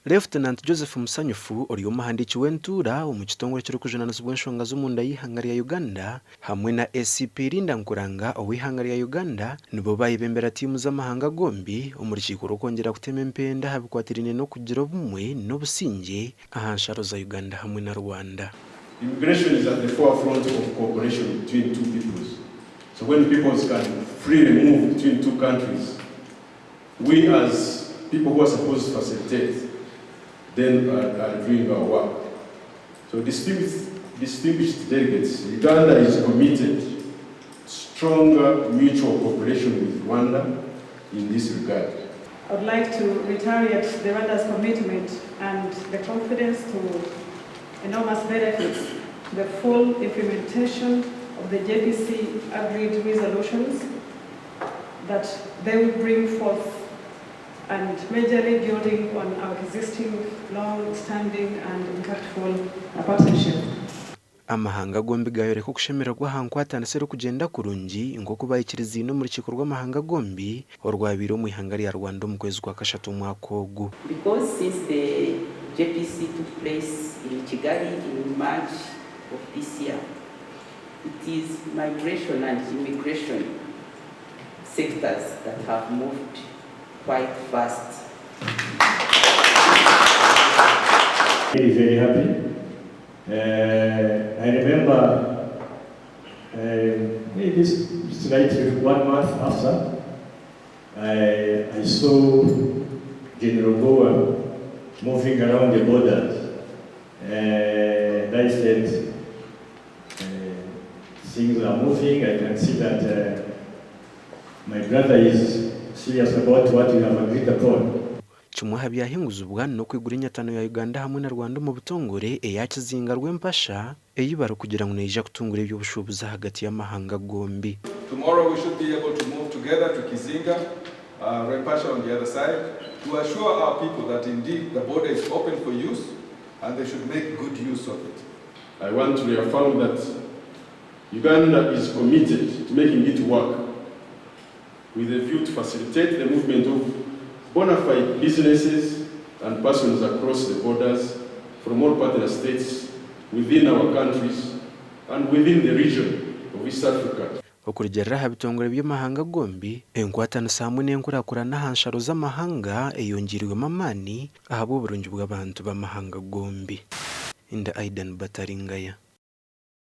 Lieutenant Joseph Musanyufu ori omuhandiiki w'entuura omu kitongore ekirikujunanizibwa enshonga z'omunda y'eihanga rya Uganda hamwe na ACP Linda Nkuranga ow'eihanga rya Uganda nibo baayebembera tiimu z'amahanga gombi omu rukiiko rw'okwongyera kutema empenda aha bikwatiraine n'okugira obumwe n'obusingye aha nsharo za Uganda hamwe na Rwanda. Immigration is at the forefront of cooperation between two peoples. So when peoples can freely move between two countries, we as people who are supposed to facilitate then are, are doing our work. So distinguished, distinguished delegates, Uganda is committed to stronger mutual cooperation with Rwanda in this regard. I would like to reiterate the Rwanda's commitment and the confidence to enormous benefits, the full implementation of the JPC agreed resolutions that they will bring forth and majorly building on our existing long-standing and impactful partnership. Amahanga gombi gaayoreka okushemererwa aha nkwatanisa erikugyenda kurungi nk'oku baikiriziine omu rukiiko rw'amahanga gombi orwabaire omu ihanga rya Rwanda omu kwezi kwa kashatu omwaka ogu. Because since the JPC took place in Kigali in March of this year, it is migration and immigration sectors that have moved quite fast. Very, very happy. I remember maybe slightly one month after, I saw General Gowah moving around the borders. And I said, things are moving. I can see that my brother is serious about what we have agreed upon. Kimwe aha byahinguzibwa n'okwigura enyatano ya Uganda hamwe na Rwanda omu butongore eya Kizinga Rwempasha ei barikugira ngu neija kutungura eby'obushuubuzi ahagati y'amahanga gombi. Tomorrow we should be able to move together to Kizinga, Rwempasha on the other side, to assure our people that indeed the border is open for use and they should make good use of it. I want to reaffirm that Uganda is committed to making it work with a view to facilitate the movement of bona fide businesses and persons across the borders from all partner states within our countries and within the region of East Africa. Okurugiirira aha bitongore by'amahanga gombi, enkwatanisa hamwe n'enkurakurana aha nsharo z'amahanga eyongiirwemu amaani ahabw'oburungi bw'abantu b'amahanga gombi. Nda Aidan Bataringaya.